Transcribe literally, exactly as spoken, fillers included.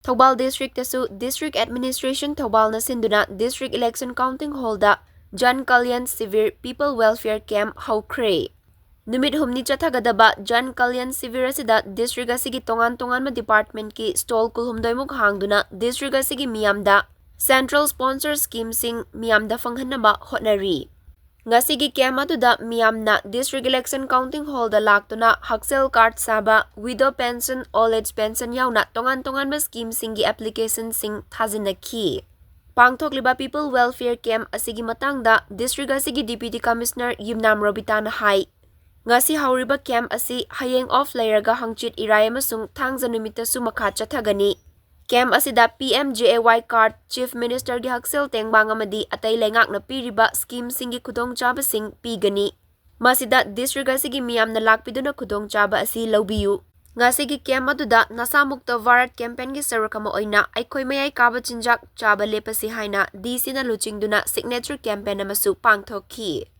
Thoubal districtꯇꯁꯨ District Administration ꯊꯧꯕꯥꯜꯅ ꯁꯤꯟꯗꯨꯅ District Election Counting Hallꯗ Jan Kalyan Shivir People Welfare Camp ꯍꯧꯈ꯭ꯔꯦ꯫ ꯅꯨꯃꯤꯠ ꯍꯨꯝꯅꯤ ꯆꯠꯊꯒꯗꯕ Jan Kalyan Shivir ꯑꯁꯤꯗ district ꯑꯁꯤꯒꯤ ꯇꯣꯉꯥꯟ ꯇꯣꯉꯥꯟꯕ departmentꯀꯤ stall ꯀꯨꯟꯍꯨꯝꯗꯣꯏꯃꯨꯛ ꯍꯥꯡꯗꯨꯅ district ꯑꯁꯤꯒꯤ ꯃꯤꯌꯥꯝꯗ central sponsor schemeꯁꯤꯡ ꯃꯤꯌꯥꯝꯗ ꯐꯪꯍꯟꯅꯕ ꯍꯣꯠꯅꯔꯤ꯫ ꯉꯁꯤꯒꯤ camp ꯑꯗꯨꯗ ꯃꯤꯌꯥꯝꯅ District Election Counting Hallꯗ ꯂꯥꯛꯇꯨꯅ ꯍꯛꯁꯦꯜ card ꯁꯥꯕ, widow pension, old age pension ꯌꯥꯎꯅ ꯇꯣꯉꯥꯟ ꯇꯣꯉꯥꯟꯕ schemeꯁꯤꯡꯒꯤ applicationꯁꯤꯡ ꯊꯥꯖꯤꯟꯅꯈꯤ꯫ ꯄꯥꯡꯊꯣꯛꯂꯤꯕ People Welfare Camp ꯑꯁꯤꯒꯤ ꯃꯇꯥꯡꯗ district ꯑꯁꯤꯒꯤ Deputy Commissioner ꯌꯨꯝꯅꯥꯝ ꯔꯣꯕꯤꯇꯥꯅ ꯍꯥꯏ, ꯉꯁꯤ ꯍꯧꯔꯤꯕ camp ꯑꯁꯤ ꯍꯌꯦꯡ off ꯂꯩꯔꯒ ꯍꯪꯆꯤꯠ ꯏꯔꯥꯏ ꯑꯃꯁꯨꯡ ꯊꯥꯡꯖ ꯅꯨꯃꯤꯠꯇꯁꯨ ꯃꯈꯥ ꯆꯠꯊꯒꯅꯤ꯫ Camp ꯑꯁꯤꯗ P M J A Y card, Chief Ministerꯒꯤ ꯍꯛꯁꯦꯜ ꯇꯦꯡꯕꯥꯡ ꯑꯃꯗꯤ ꯑꯇꯩ ꯂꯩꯉꯥꯛꯅ ꯄꯤꯔꯤꯕ schemeꯁꯤꯡꯒꯤ ꯈꯨꯗꯣꯡꯆꯥꯕꯁꯤꯡ ꯄꯤꯒꯅꯤ꯫ ꯃꯁꯤꯗ district ꯑꯁꯤꯒꯤ ꯃꯤꯌꯥꯝꯅ ꯂꯥꯛꯄꯤꯗꯨꯅ ꯈꯨꯗꯣꯡꯆꯥꯕ ꯑꯁꯤ ꯂꯧꯕꯤꯌꯨ꯫ ꯉꯁꯤꯒꯤ camp ꯑꯗꯨꯗ ꯅꯁꯥꯃꯨꯛꯇ ꯚꯥꯔꯠ campaignꯒꯤ ꯁꯔꯨꯛ ꯑꯃ ꯑꯣꯏꯅ ꯑꯩꯈꯣꯏ ꯃꯌꯥꯏ ꯀꯥꯕ ꯆꯤꯟꯖꯥꯛ ꯆꯥꯕ ꯂꯦꯞꯄꯁꯤ ꯍꯥꯏꯅ DCꯅ ꯂꯨꯆꯤꯡꯗꯨꯅ signature campaign ꯑꯃꯁꯨ ꯄꯥꯡꯊꯣꯛꯈꯤ꯫